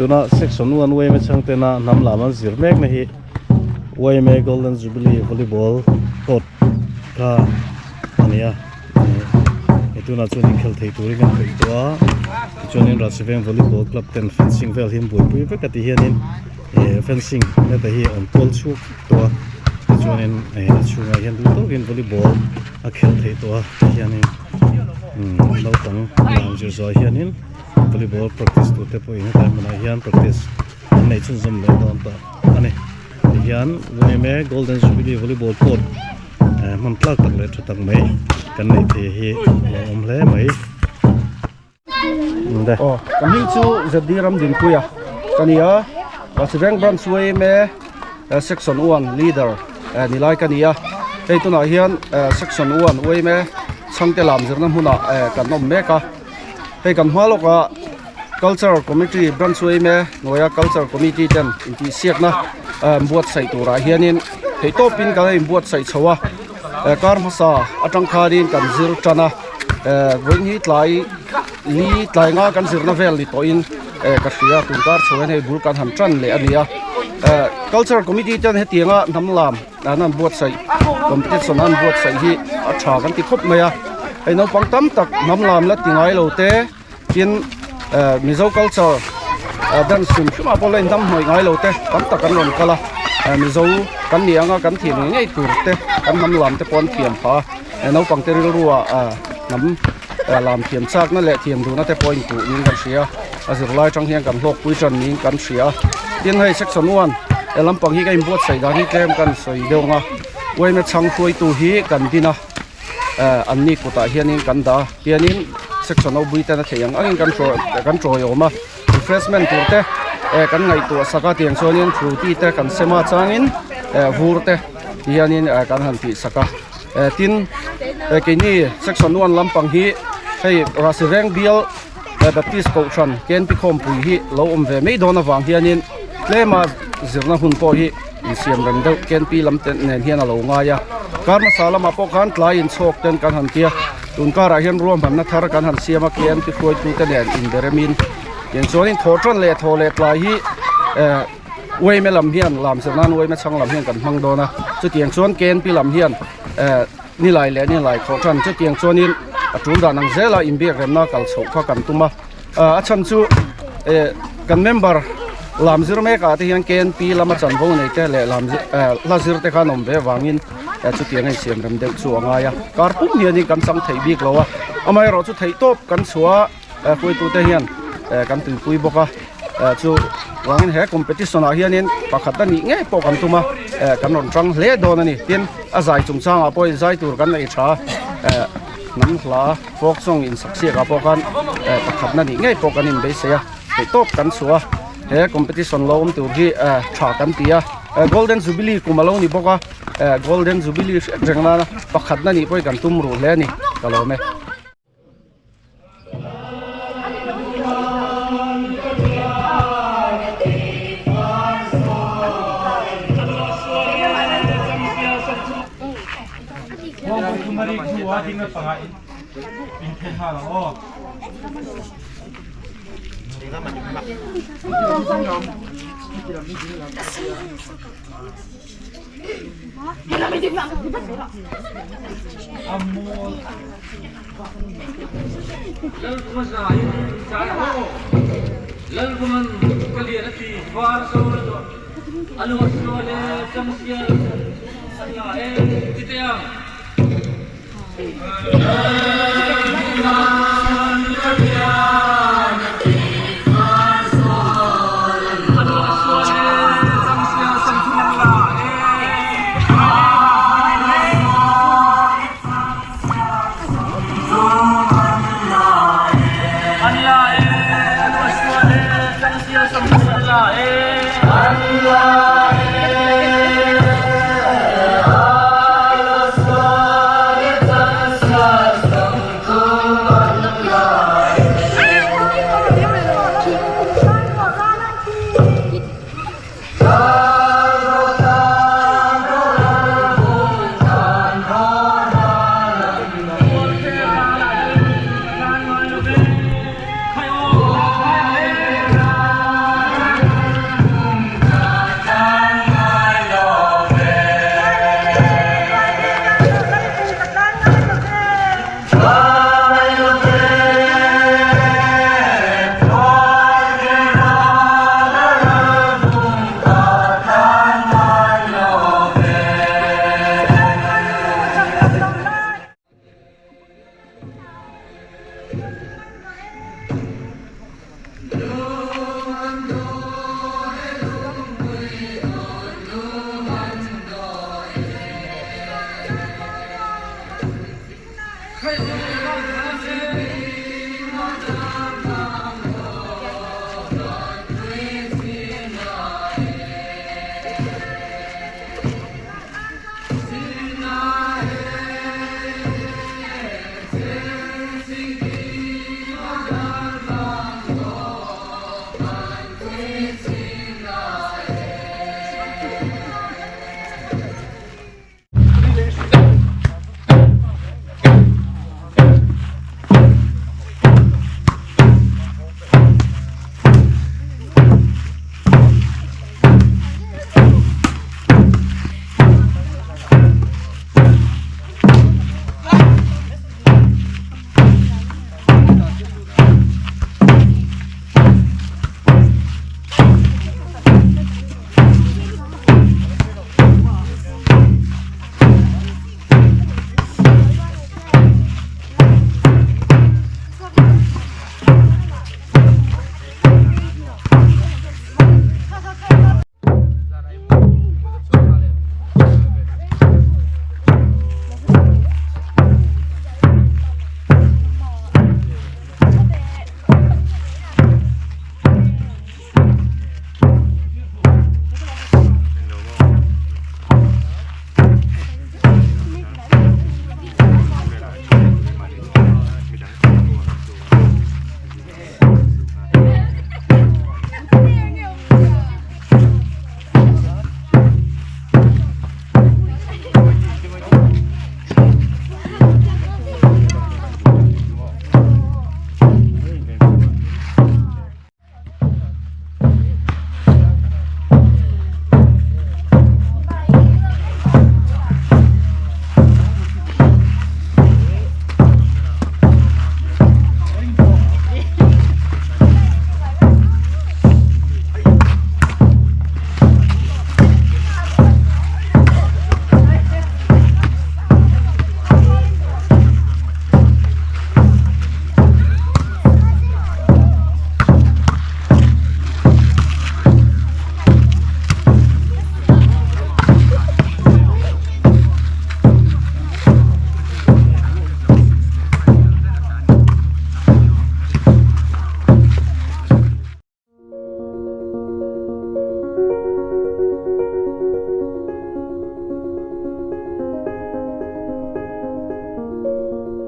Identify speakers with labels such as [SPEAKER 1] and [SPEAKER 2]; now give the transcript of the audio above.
[SPEAKER 1] Tuna section one yma chhang tena hnam lam an zir mek na hi yma golden jubilee volleyball court kha a ni a hei tunah chuan inkhel thei turin kan peih tawh a tichuanin Rahsiveng volleyball club ten fencing vel hi an buaipui vek a ti hianin eh fencing neta hi a awm kual chhuak vek tawh a tichuanin eh a chhungah hian duh tawkin volleyball a khelh theih tawh a tihianin umm naupang lam zir zawh hianin volleyball practice tur te pawhin hetlai hmunah hian practice an neih chhunzawm leh dawn tawh a ni tihian yma golden jubilee volleyball court eh hman tlak tak leh tha tak mai kan neih theih hi a awm hle mai.
[SPEAKER 2] Aw ka hming chu ZD Ramdinpuia ka ni a Siveng branch yma section 1 leader ni lai ka ni a hei tunah hian section 1 yma chhangte lam zirna hmunah kan awm mek a hei kan hma lawkah culture committee branch yma hnuaia culture committee ten intihsiakna buatsaih turah hianin theihtawpin kan la inbuatsaih chho a kar hmasa atang khanin kan zir tan a vawiin hi tlai ni tlai nga kan zirna vel ni tawhin ka hria tun kar chho hian hei bul kan han tan leh a ni a culture committee ten hetianga hnam lam an han buatsaih competition an buatsaih hi a tha kan ti khawp mai a hei naupang tam tak hnam lam la ti ngai lo te tin mizo culture dance hrim hrim ah pawh la inhnam hnawih ngai lo te tam tak an rawn kal a mizo kan ni anga kan thiam ngei ngei tur te kan hnam lam te pawh an thiam phah a naupang te rilru ah hnam lam thiam chak na leh thiam duhna te pawh a inpuh niin kan hria a zirlai atang hian kan hlawkpui tan niin kan hria a tin hei section one he lampang hi ka inbuatsaih dan hi tlem kan sawi deuh ang a uaina chhang hruaitu hi kan din a. an ni kutah hianin kan dah a hianin section ho bui ten a theih ang angin kan kan tawiawm a refreshment tur te eh kan ngaihtuah sak a tiang chuanin frooti te kan sem a changin eh vur te tihianin eh kan han tih sak a eh tin eh keini section one lampang hi hei Rahsiveng bial eh Baptist kohhran K N P khawmpui hi lo awm ve mai dawn avang hianin tlema zirna hun pawh hi insiam reng deuh K N P lam te nen hian a lo ngai a kar hmasa lamah pawh khan tlai inchhawk ten kan han tia tun karah hian ruahmanna thar kan han siam a K N P hruaitu te nen inberemin tiang chuanin thaw tan leh thaw leh tlai hi eh uaime lam hian lam zir nan uaime chhang lam hian kan hmang dawn a chutiang chuan K N P lam hian eh nilai leh nilai thaw tan chutiang chuanin a tul dan ang zela inbiak remna kal chhoh kha kan tum a a chhan chu eh kan member lam zir mek ah te hian K N P lama chanvo nei te leh lam hla zir te khan awm ve avangin chutiang a insiam rem deuh chu a ngai a kar pum hianin kan chang theih bik lo a amaherawh chu theih tawp kan chhuah a hruaitu te hian kan tuipui bawk a chu vangin he competition ah hianin pakhat a nih ngei pawh kan tum a kan rawn tang hle dawn a ni tin a zai chungchangah pawh zai tur kan nei tha hnam hla folk song insak siak ah pawh khan pakhatna nih ngei pawh kan inbeisei a theihtawp kan chhuah a he competition lo awm tur hi tha kan ti a golden jubilee kum a lo ni bawk a golden jubilee hriat reng nana pakhatna nih pawh hi kan tum ruh hle a ni ka lawm e.